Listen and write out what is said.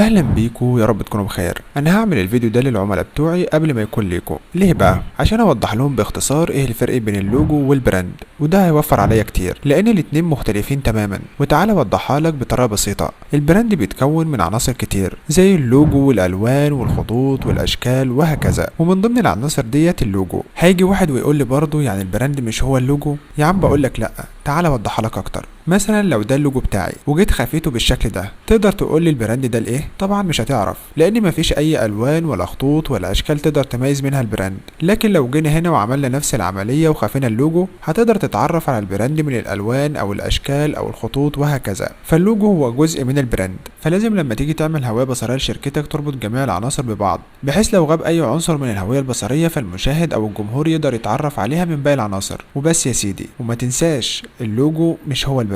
اهلا بيكو، يا رب تكونوا بخير. انا هعمل الفيديو ده للعملاء بتوعي قبل ما يكون ليكو. ليه بقى؟ عشان اوضح لهم باختصار ايه الفرق بين اللوجو وال brand، وده هيوفر عليا كتير لان الاتنين مختلفين تماما. وتعالى اوضحها لك بطريقة بسيطة. ال brand بيتكون من عناصر كتير زي اللوجو والالوان والخطوط والاشكال وهكذا، ومن ضمن العناصر ديت اللوجو. هيجي واحد ويقول لي برضه يعني ال brand مش هو اللوجو؟ يا عم بقول لك لا، تعالى اوضحها لك اكتر. مثلا لو ده اللوجو بتاعي وجيت خفيته بالشكل ده، تقدر تقول لي ال brand ده لايه؟ طبعا مش هتعرف، لان مفيش اي الوان ولا خطوط ولا اشكال تقدر تميز منها ال brand. لكن لو جينا هنا وعملنا نفس العملية وخفينا اللوجو، هتقدر تتعرف على ال brand من الالوان او الاشكال او الخطوط وهكذا. فاللوجو هو جزء من ال brand، فلازم لما تيجي تعمل هوية بصريه لشركتك تربط جميع العناصر ببعض، بحيث لو غاب اي عنصر من الهوية البصرية فالمشاهد او الجمهور يقدر يتعرف عليها من باقي العناصر. وبس يا سيدي، وما تنساش اللوجو مش هو ال brand.